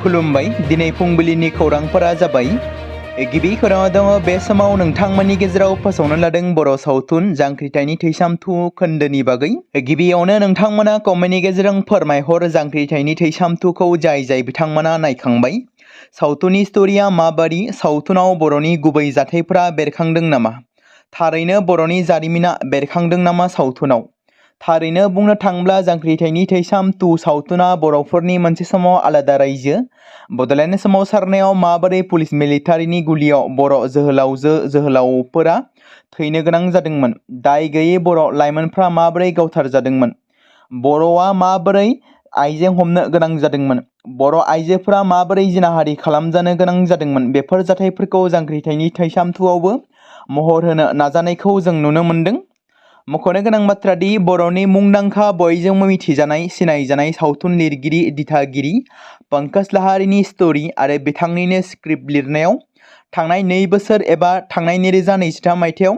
खुलुमबाय दिनै फुंबिलिनि खौरांफोरा जाबाय गिबि खौराङाव दङ बे समाव नोंथांमोननि गेजेराव फोसावनो लादों बर' सावथुन जांख्रिथायनि थैसामथु खोन्दोनि बागै गिबियावनो नोंथांमोना कमेन्टनि गेजेरजों फोरमायहर जांख्रिथायनि थैसामथुखौ जाय बिथांमोना नायखांबाय सावथुननि स्ट'रिया माबादि सावथुनाव बर'नि गुबै जाथायफोरा बेरखांदों नामा थारैनो बर'नि जारिमिना बेरखांदों नामा सावथुनाव थारैनो बुंनो थांब्ला जांख्रिथायनि थैसामथु सावथुना बर'फोरनि मोनसे समाव आलादा रायजो बड'लेण्ड सोमावसारनायाव माबोरै पुलिस मिलिटारिनि गुलियाव बर' जोहोलावफोरा थैनो गोनां जादोंमोन दाय गैयै बर' लाइमोनफ्रा माबोरै गावथारजादोंमोन बर'आ माबोरै आइजें हमनो गोनां जादोंमोन बर' आइजोफोरा माबोरै जिनाहारि खालामजानो गोनां जादोंमोन बेफोर जाथायफोरखौ जांख्रिथायनि थैसामथुआवबो महर होनो नाजानायखौ जों नुनो मोन्दों मख'नो गोनां बाथ्रा दि बर'नि मुंदांखा बयजोंबो मिथिजानाय सिनायजानाय सावथुन लिरगिरि दिथागिरि पंकज लाहारीनि स्ट'रि आरो बिथांनिनो स्क्रिप्ट लिरनायाव थांनाय 2 बोसोर एबा थांनाय 2023 मायथाइयाव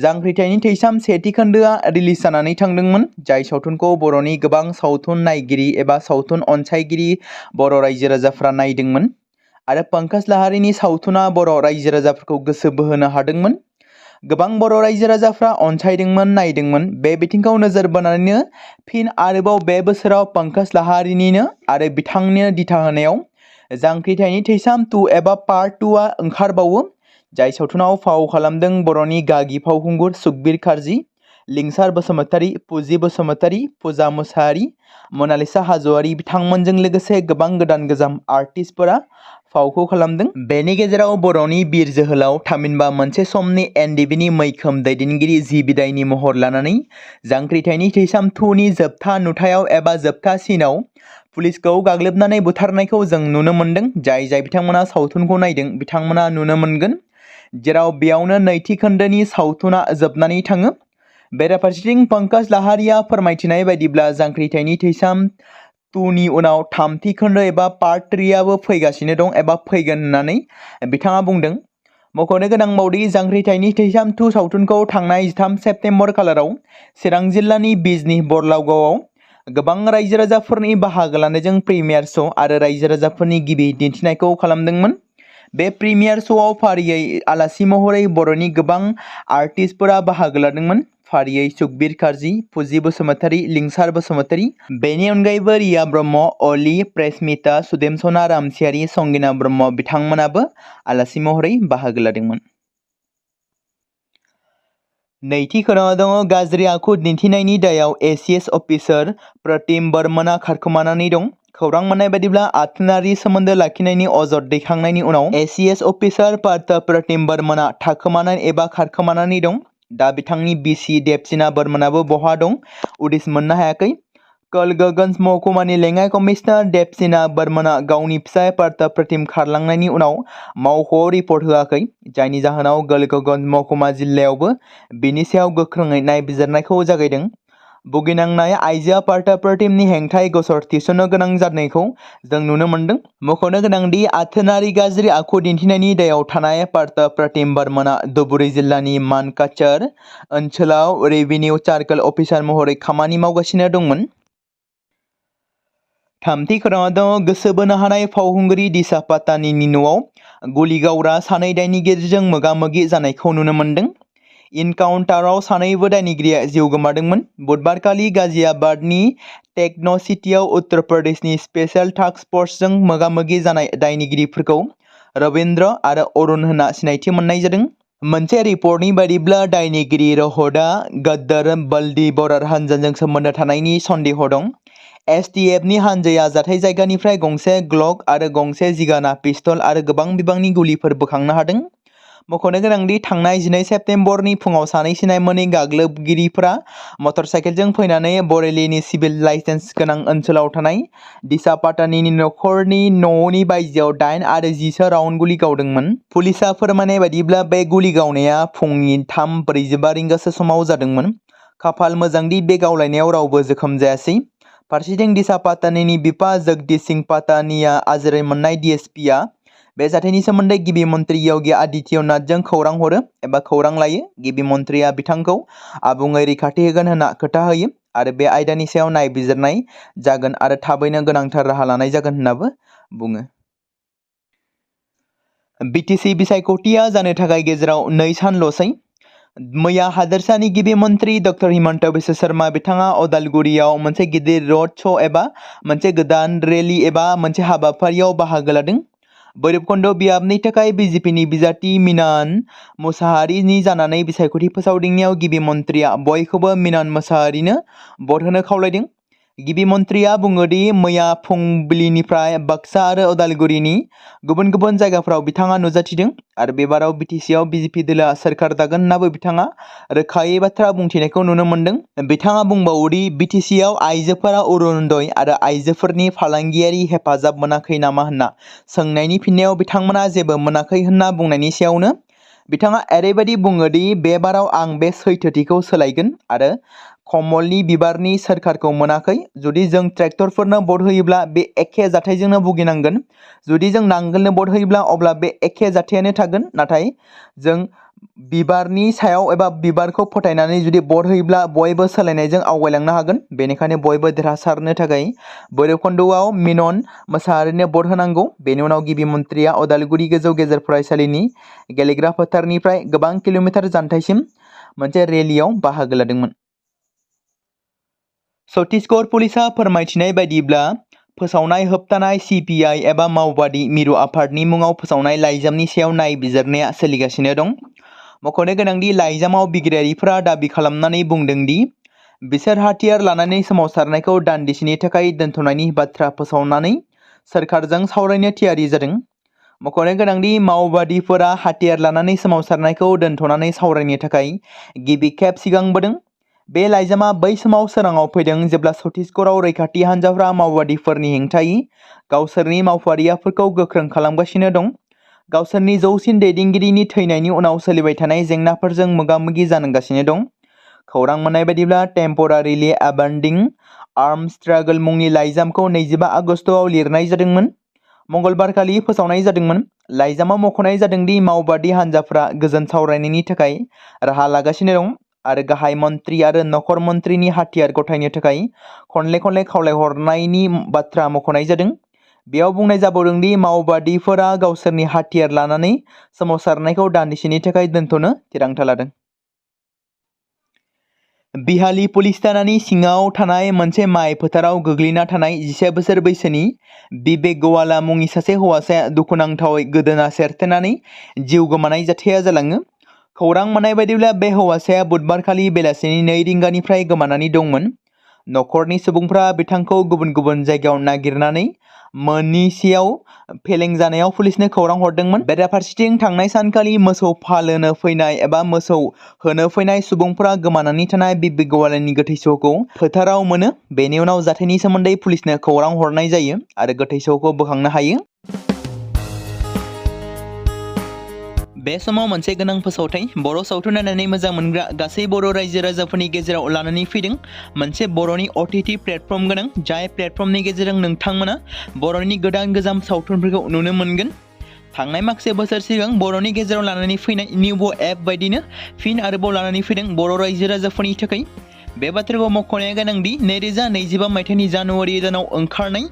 जांख्रिथायनि थैसाम सेथि खोन्दोआ रिलिज जानानै थांदोंमोन जाय सावथुनखौ बर'नि गोबां सावथुन नायगिरि एबा सावथुन अनसायगिरि बर' रायजो राजाफ्रा नायदोंमोन आरो पंकज लाहारीनि सावथुना बर' रायजो राजाफोरखौ गोसो बोहोनो हादोंमोन गोबां बर' रायजो राजाफ्रा अनसायदोंमोन नायदोंमन बे बिथिंखौ नोजोर बोनानैनो फिन आरोबाव बे बोसोराव पंकज लाहारीनिनो आरो बिथांनिनो दिथा होनायाव जांख्रिथायनि थैसामथु एबा पार्ट 2आ ओंखारबावो जाय सावथुनाव फाव खालामदों बर'नि गागि फावखुंगुर सुकबिर कार्जि लिंसार बसुमतारी पुजि बसुमतारी पूजा मुसाहारि मनालिसा हाज'वारि बिथांमोनजों लोगोसे गोबां गोदान गोजाम आर्टिस्टफोरा फावखौ खालामदों बेनि गेजेराव बर'नि बिर जोहोलाव थामहिनबा मोनसे समनि एनडिबिनि मैखोम दैदेनगिरि जि बिदायनि महर लानानै जांख्रिथायनि थैसामथुनि जोबथा नुथायाव एबा जोबथा सिनाव पुलिसखौ गाग्लोबनानै बुथारनायखौ जों नुनो मोन्दों जाय बिथांमोना सावथुनखौ नायदों बिथांमोना नुनो मोनगोन जेराव बेयावनो नैथि खोन्दोनि सावथुना जोबनानै थाङो बेराफारसेथिं पंकज लाहारीया फोरमायथिनाय बायदिब्ला जांख्रिथायनि थैसामथुनि उनाव थामथि खोन्दो एबा पार्ट 3आबो फैगासिनो दं एबा फैगोन होननानै बिथाङा बुंदों मख'नो गोनांबावदि जांख्रिथायनि थैसामथु सावथुनखौ थांनाय 13 सेप्तेम्बर खालाराव चिरां जिल्लानि बिजनी बरलावगावआव गोबां रायजो राजाफोरनि बाहागो लानायजों प्रिमियार श' आरो रायजो राजाफोरनि गिबि दिन्थिनायखौ खालामदोंमोन बे प्रिमियार श'आव फारियै आलासि महरै बर'नि गोबां आर्टिस्टफोरा बाहागो लादोंमोन फारियै सुकबिर कार्जि पुजि बसुमतारी लिंसार बसुमतारी बेनि अनगायैबो रिया ब्रह्म अली प्रेसमिता सुदेमसना रामसियारि संगिना ब्रह्म बिथांमोनाबो आलासि महरै बाहागो लादोंमोन नैथि खोराङाव दङ गाज्रि आखु दिन्थिनायनि दायाव एसीएस अफिसार प्रतिम बर्मनआ खारखोमानानै दं खौरां मोननाय बायदिब्ला आथोनारि सोमोन्दो लाखिनायनि अजद दैखांनायनि उनाव एसीएस अफिसार प्रतिम बर्मनआ थाखोमानाय एबा खारखोमानानै दं दा बिथांनि बिसि देबसिना बर्मनाबो बहा दं उदिस मोननो हायाखै कलगगंज महकुमानि लेङाइ कमिशनार देबसिना बर्मना गावनि फिसाय प्रतिम खारलांनायनि उनाव मावख'आव रिपर्ट होआखै जायनि जाहोनाव कलगगंज महकुमा जिल्लायावबो बिनि सायाव गोख्रोङै नायबिजिरनायखौ जागायदों भुगिनांनाय आइजोआ प्रतिमनि हेंथायै गसर थिसननो गोनां जानायखौ जों नुनो मोन्दों मख'नो गोनांदि आथोनारि गाज्रि आखु दिन्थिनायनि दायाव थानाय प्रतिम बर्मना धुबुरी जिल्लानि मानकाचार ओनसोलाव रेभिनिउ सार्कल अफिसार महरै खामानि मावगासिनो दंमोन थामथि खौराङाव दङ गोसो बोनो हानाय फावखुंग्रि दिसा पाटानिनि न'आव गुलि गावग्रा सानै दायनिगिरिजों मोगा-मोगि जानायखौ नुनो मोन्दों इनकाउन्टाराव सानैबो दायनिगिरिया जिउ गोमादोंमोन बुधबारखालि गाजियाबादनि टेक्न' सिटियाव उत्तर प्रदेशनि स्पेशल टास्क फर्सजों मोगा-मोगि जानाय दायनिगिरिफोरखौ रविन्द्र आरो अरुण होनना सिनायथि मोननाय जादों मोनसे रिपर्टनि बायदिब्ला दायनिगिरि र'हदआ गद्दार बल्दी बरार हानजाजों सोमोन्दो थानायनि सन्देह दं एसटिएफनि हानजाया जाथाय जायगानिफ्राय गंसे ग्लक आरो गंसे जिगाना पिस्तल आरो गोबां बिबांनि गुलिफोर बोखांनो हादों मख'नो गोनांदि थांनाय 12 सेप्तेम्बरनि फुङाव सानै सिनाय मोनै गाग्लोबगिरिफोरा मटर साइकेलजों फैनानै बरेलीनि सिभिल लाइसेन्स गोनां ओनसोलाव थानाय दिसा पाटानिनि न'खरनि न'नि बायजोआव 8 आरो 10 राउन्ड गुलि गावदोंमोन पुलिसआ फोरमायनाय बायदिब्ला बे गुलि गावनाया फुंनि 3:45 रिंगासो समाव जादोंमोन खाफाल मोजांदि बे गावलायनायाव रावबो जोखोम जायासै फारसेथिं दिसा पाटानिनि बिफा जगदीश सिंह पाटानिया आजिरा मोननाय डीएसपीआ बे जाथायनि सोमोन्दै गिबि मन्त्रि योगी आदित्यनाथजों खौरां हरो एबा खौरां लायो गिबि मन्त्रिया बिथांखौ आबुङै रैखाथि होगोन होनना खोथा होयो आरो बे आयदानि सायाव नायबिजिरनाय जागोन आरो थाबैनो गोनांथार राहा लानाय जागोन होननाबो बुङो बिटिसि बिसायख'थिया जानो थाखाय गेजेराव 2 सानल'सै। मैया हादोरसानि गिबि मन्त्रि डक्टर हिमन्त बिश्व शर्मा बिथाङा अदालगुरियाव मोनसे गिदिर रड श' एबा मोनसे गोदान रेली एबा मोनसे हाबाफारियाव बाहागो लादों। भैरबकुन्द बियाबनि थाखाय बिजेपिनि बिजाथि मिनान मुसाहारिनि जानानै बिसायख'थि फोसावदिंनायाव गिबि मन्त्रिया बयखौबो मिनान मुसाहारिनो भट होनो खावलायदों। गिबि मन्त्रिया बुङोदि मैया फुंबिलिनिफ्राय बाक्सा आरो अदालगुरिनि गुबुन गुबुन जायगाफोराव बिथाङा नुजाथिदों आरो बेबाराव बिटिसिआव बिजेपि दोलोआ सोरखार दागोन होन्नाबो बिथाङा रोखायै बाथ्रा बुंथिनायखौ नुनो मोन्दों। बिथाङा बुंबावोदि बिटिसिआव आइजोफोरा अरुणोदय आरो आइजोफोरनि फालांगियारि हेफाजाब मोनाखै नामा होन्ना सोंनायनि फिननायाव बिथांमोना जेबो मोनाखै होन्ना बुंनायनि सायावनो बिथाङा ओरैबायदि बुङोदि बे बाराव आं बे सैथोथिखौ सोलायगोन आरो कमलनि बिबारनि सोरखारखौ मोनाखै। जुदि जों ट्रेक्टरफोरनो भट होयोब्ला बे एखे जाथायजोंनो भुगिनांगोन। जुदि जों नांगोलनो भट होयोब्ला अब्ला बे एखे जाथायानो थागोन। नाथाय जों बिबारनि सायाव एबा बिबारखौ फोथायनानै जुदि भट होयोब्ला बयबो सोलायनायजों आवगायलांनो हागोन। बेनिखायनो बयबो देरहासारनो थाखाय भैरबकुन्दआव मिनन मुसाहारिनो भट होनांगौ। बेनि उनाव गिबि मन्थ्रिया अदालगुरि गोजौ गेजेर फरायसालिनि गेलेग्रा फोथारनिफ्राय गोबां किल'मिटार जानथायसिम मोनसे रेलीआव बाहागो लादोंमोन। छत्तीसगढ़ पुलिसआ फोरमायथिनाय बायदिब्ला फोसावनाय होबथानाय सिपिआइ एबा मावबादि मिरु आफादनि मुङाव फोसावनाय लाइजामनि सायाव नायबिजिरनाया सोलिगासिनो दं। मख'नो गोनांदि लाइजामाव बिग्रायारिफोरा दाबि खालामनानै बुंदोंदि बिसोर हाथियार लानानै सोमावसारनायखौ दान्दिसेनि थाखाय दोनथ'नायनि बाथ्रा फोसावनानै सोरखारजों सावरायनो थियारि जादों। मख'नो गोनांदि मावबादिफोरा हाथियार लानानै सोमावसारनायखौ दोनथ'नानै सावरायनो थाखाय गिबि खेब सिगांबोदों। बे लाइजामा बै समाव सोराङाव फैदों जेब्ला छत्तीसगढ़आव रैखाथि हान्जाफ्रा मावबादिफोरनि हेंथायै गावसोरनि मावफारियाफोरखौ गोख्रों खालामगासिनो दं। गावसोरनि जौसिन दैदेनगिरिनि थैनायनि उनाव सोलिबाय थानाय जेंनाफोरजों मोगा-मोगि जानांगासिनो दं। खौरां मोननाय बायदिब्ला टेम्परारिलि एबेन्डिं आर्म स्ट्रागल मुंनि लाइजामखौ 25 आगस्तआव लिरनाय जादोंमोन। मंगलबारखालि फोसावनाय जादोंमोन। लाइजामाव मख'नाय जादोंदि मावबादि हान्जाफ्रा गोजोन सावरायनायनि थाखाय राहा लागासिनो दं आरो गाहाय मन्थ्रि आरो नखर मन्थ्रिनि हाथियार गथायनो थाखाय खनले खनले खावलायहरनायनि बाथ्रा मख'नाय जादों। बेयाव बुंनाय जाबावदोंदि मावबादिफोरा गावसोरनि हाथियार लानानै सोमावसारनायखौ दान्दिसेनि थाखाय दोनथ'नो थिरांथा लादों। बिहाली पुलिस थानानि सिङाव थानाय मोनसे माइ फोथाराव गोग्लैना थानाय 11 बोसोर बैसोनि बिबेक गवाला मुंनि सासे हौवासाया दुखुनांथावै गोदोना सेरथेनानै जिउ गोमानाय जाथाया जालाङो। खौरां मोननाय बायदिब्ला बे हौवासाया बुधबारखालि बेलासिनि 2 रिंगानिफ्राय गोमानानै दंमोन। नखरनि सुबुंफ्रा बिथांखौ गुबुन गुबुन जायगायाव नागिरनानै मोनैसेयाव फेलें जानायाव पुलिसनो खौरां हरदोंमोन। बेराफारसेथिं थांनाय सानखालि मोसौ फालोनो फैनाय एबा मोसौ होनो फैनाय सुबुंफोरा गोमानानै थानाय बिबेक गवालानि गोथै सह'खौ फोथाराव मोनो। बेनि उनाव जाथायनि सोमोन्दै पुलिसनो खौरां हरनाय जायो आरो गोथै सह'खौ बोखांनो हायो। बे समाव मोनसे गोनां फोसावथाय बर' सावथुन नायनानै मोजां मोनग्रा गासै बर' रायजो राजाफोरनि गेजेराव लानानै फैदों मोनसे बर'नि OTT प्लेटफर्म गोनां जाय प्लेटफर्मनि गेजेरजों नोंथांमोना बर'नि गोदान गोजाम सावथुनफोरखौ नुनो मोनगोन। थांनाय माखासे बोसोर सिगां बर'नि गेजेराव लानानै फैनाय निउबो एप बायदिनो फिन आरोबाव लानानै फैदों बर' रायजो राजाफोरनि थाखाय। बे बाथ्राखौ मख'नाया गोनांदि 2025 मायथाइनि जानुवारि दानाव ओंखारनाय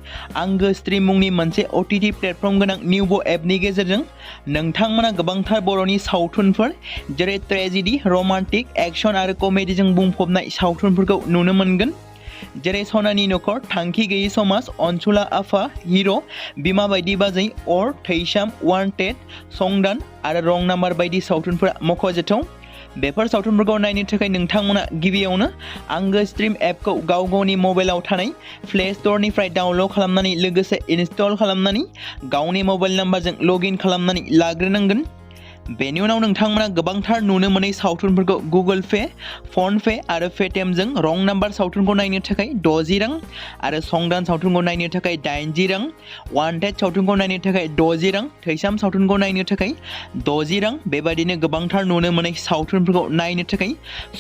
आंगो स्ट्रिम मुंनि मोनसे OTT प्लेटफर्म गोनां निउबो एपनि गेजेरजों नोंथांमोना गोबांथार बर'नि सावथुनफोर जेरै ट्रेजेडि, रमान्टिक, एक्सन आरो कमेडिजों बुंफबनाय सावथुनफोरखौ नुनो मोनगोन। जेरै सनानि नखर, थांखि गैयै समाज, अनसुला आफा, हिर', बिमा बायदि बाजै, अर, थैसाम, वान्टेड, संदान आरो रं नाम्बार बायदि सावथुनफोरा मख'जाथाव। बेफोर सावथुनफोरखौ नायनो थाखाय नोंथांमोना गिबियावनो आंगो स्ट्रिम एपखौ गाव गावनि मबाइलाव थानाय प्ले स्ट'रनिफ्राय डाउनल'ड खालामनानै लोगोसे इनस्टल खालामनानै गावनि मबाइल नाम्बारजों लग इन खालामनानै लाग्रोनांगोन। बेनि उनाव नोंथांमोना गोबांथार नुनो मोनै सावथुनफोरखौ गुगोल पे, फन पे आरो पेटिएमजों रं नाम्बार सावथुनखौ नायनो थाखाय 60 रां आरो संदान सावथुनखौ नायनो थाखाय 80 रां, वान्टेड सावथुनखौ नायनो थाखाय 60 रां, थैसाम सावथुनखौ नायनो थाखाय 60 रां बेबायदिनो गोबांथार नुनो मोनै सावथुनफोरखौ नायनो थाखाय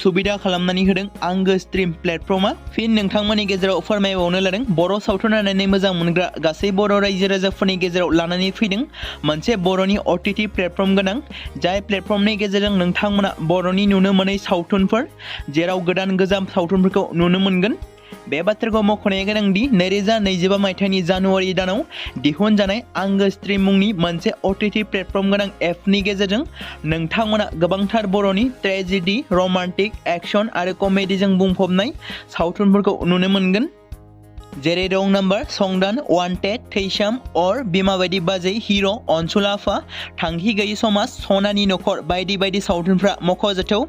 सुबिदा खालामनानै होदों आंगो स्ट्रिम प्लेटफर्मआ। फिन नोंथांमोननि गेजेराव फोरमायबावनो लादों बर' सावथुन नायनानै मोजां मोनग्रा गासै बर' रायजो राजाफोरनि गेजेराव लानानै फैदों मोनसे बर'नि OTT प्लेटफर्म गोनां जाय प्लेटफर्मनि गेजेरजों नोंथांमोना बर'नि नुनो मोनै सावथुनफोर जेराव गोदान गोजाम सावथुनफोरखौ नुनो मोनगोन। बे बाथ्राखौ मख'नाया गोनांदि 2025 मायथाइनि जानुवारि दानाव दिहुनजानाय आंगो स्ट्रीम मुंनि मोनसे OTT प्लेटफर्म गोनां एपनि गेजेरजों नोंथांमोना गोबांथार बर'नि ट्रेजेडी, रमान्टिक, एक्शन आरो कमेडीजों बुंफबनाय सावथुनफोरखौ नुनो मोनगोन। जेरै रं नाम्बार, संदान, वान्टेड, थैसाम, अर, बिमा बायदि बाजै, हिर', अनसुला आफा, थांखि गैयै समाज, सनानि नखर बायदि बायदि सावथुनफ्रा मख'जाथाव।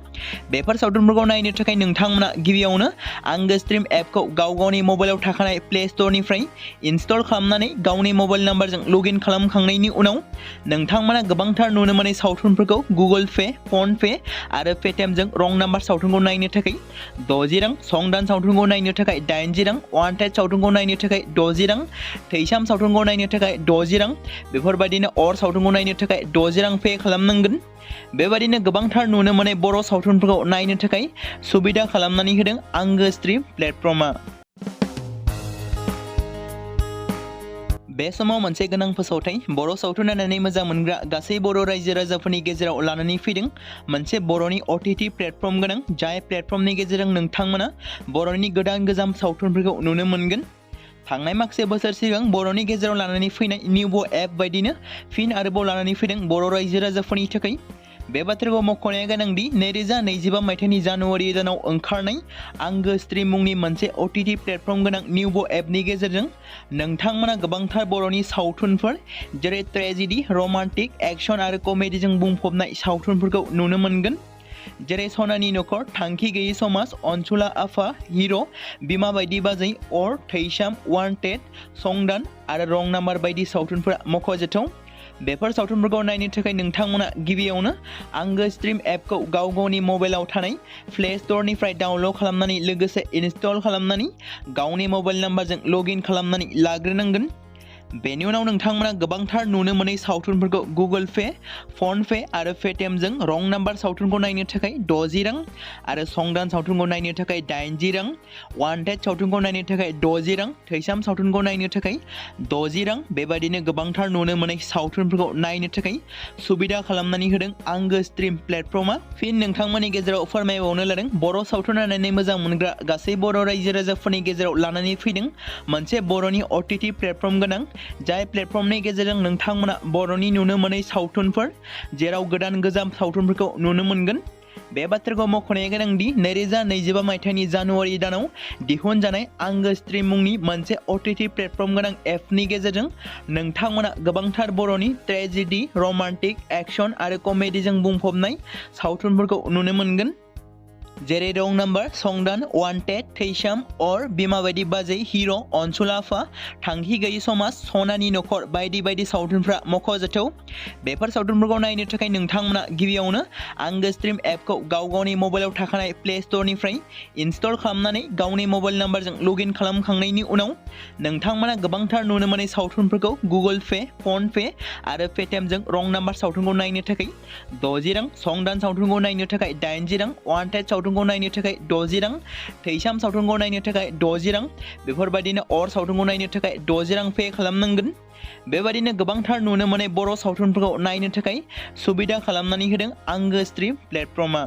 बेफोर सावथुनफोरखौ नायनो थाखाय नोंथांमोना गिबियावनो आंगो स्ट्रीम एपखौ गावनि मबाइलाव थाखानाय प्ले स्ट'रनिफ्राय इनस्टल खालामनानै गावनि मबाइल नाम्बारजों लगइन खालामखांनायनि उनाव नोंथांमोना गोबांथार नुनो मोननाय सावथुनफोरखौ गुगोल पे, फन पे आरो पेटिएमजों रं नाम्बार सावथुनखौ नायनो थाखाय 60 रां, संदान सावथुनखौ नायनो थाखाय 80 रां, वान्टेड सावथुनखौ नायनो थाखाय 60 रां, थैसाम सावथुनखौ नायनो थाखाय 60 रां, बेफोरबायदिनो अर सावथुनखौ नायनो थाखाय 60 रां पे खालामनांगोन। बेबायदिनो गोबांथार नुनो मोननाय बर' सावथुनफोरखौ नायनो थाखाय सुबिदा खालामनानै होदों आंगो स्ट्रीम प्लेटफर्मा। बे समाव मोनसे गोनां फोसावथाय बर' सावथुन नायनानै मोजां मोनग्रा गासै बर' रायजो राजाफोरनि गेजेराव लानानै फैदों मोनसे बर'नि OTT प्लेटफर्म गोनां, जाय प्लेटफर्मनि गेजेरजों नोंथांमोना बर'नि गोदान गोजाम सावथुनफोरखौ नुनो मोनगोन। थांनाय माखासे बोसोर सिगां बर'नि गेजेराव लानानै फैनाय निउबो एप बायदिनो फिन आरोबाव लानानै फैदों बर' रायजो राजाफोरनि थाखाय। बे बाथ्राखौ मख'नाया गोनांदि 2025 मायथाइनि जानुवारि दानाव ओंखारनाय आंगो स्ट्रीम मुंनि मोनसे OTT प्लेटफर्म गोनां निउबो एपनि गेजेरजों नोंथांमोना गोबांथार बर'नि सावथुनफोर जेरै ट्रेजेडी, रमान्टिक, एक्शन आरो कमेडीजों बुंफबनाय सावथुनफोरखौ नुनो मोनगोन। जेरै सनानि नखर, थांखि गैयै समाज, अनसुला आफा, हिर', बिमा बायदि बाजै, अर, थैसाम, वान्टेड, संदान आरो रं नाम्बार बायदि सावथुनफोरा मख'जाथाव। बेफोर सावथुनफोरखौ नायनो थाखाय नोंथांमोना गिबियावनो आंगो स्ट्रीम एपखौ गावनि मबाइलाव थानाय प्ले स्ट'रनिफ्राय डाउनल'ड खालामनानै लोगोसे इनस्टल खालामनानै गावनि मबाइल नाम्बारजों लगइन खालामनानै लाग्रोनांगोन। बेनि उनाव नोंथांमोना गोबांथार नुनो मोनै सावथुनफोरखौ गुगोल पे, फन पे आरो पेटिएमजों रं नाम्बार सावथुनखौ नायनो थाखाय 60 रां आरो संदान सावथुनखौ नायनो थाखाय 80 रां, वान्टेड सावथुनखौ नायनो थाखाय 60 रां, थैसाम सावथुनखौ नायनो थाखाय 60 रां, बेबायदिनो गोबांथार नुनो मोनै सावथुनफोरखौ नायनो थाखाय सुबिदा खालामनानै होदों आंगो स्ट्रीम प्लेटफर्मा। फिन नोंथांमोननि गेजेराव फोरमायबावनो लादों बर' सावथुन नायनानै मोजां मोनग्रा गासै बर' रायजो राजाफोरनि गेजेराव लानानै फैदों मोनसे बर'नि OTT प्लेटफर्म गोनां, जाय प्लेटफर्मनि गेजेरजों नोंथांमोना बर'नि नुनो मोनै सावथुनफोर जेराव गोदान गोजाम सावथुनफोरखौ नुनो मोनगोन। बे बाथ्राखौ मख'नाया गोनांदि 2025 मायथाइनि जानुवारि दानाव दिहुनजानाय आंगो स्ट्रीम मुंनि मोनसे OTT प्लेटफर्म गोनां एपनि गेजेरजों नोंथांमोना गोबांथार बर'नि ट्रेजेडी, रमान्टिक, एक्शन आरो कमेडीजों बुंफबनाय सावथुनफोरखौ नुनो मोनगोन। जेरै रं नाम्बार, संदान, वान्टेड, थैसाम, अर, बिमा बायदि बाजै, हिर', अनसुला आफा, थांखि गैयै समाज, सनानि नखर बायदि बायदि सावथुनफ्रा मख'जाथाव। बेफोर सावथुनफोरखौ नायनो थाखाय नोंथांमोना गिबियावनो आंगो स्ट्रीम एपखौ गावनि मबाइलाव थाखानाय प्ले स्ट'रनिफ्राय इनस्टल खालामनानै गावनि मबाइल नाम्बारजों लगइन खालामखांनायनि उनाव नोंथांमोना गोबांथार नुनो मोननाय सावथुनफोरखौ गुगोल पे, फन पे आरो पेटिएमजों रं नाम्बार सावथुनखौ नायनो थाखाय 60 रां, संदान सावथुनखौ नायनो थाखाय 80 रां, वान्टेड सावथुनखौ नायनो थाखाय 60 रां, थैसाम सावथुनखौ नायनो थाखाय 60 रां, बेफोरबायदिनो अर सावथुनखौ नायनो थाखाय 60 रां पे खालामनांगोन। बेबायदिनो गोबांथार नुनो मोननाय बर' सावथुनफोरखौ नायनो थाखाय सुबिदा खालामनानै होदों आंगो स्ट्रीम प्लेटफर्मा।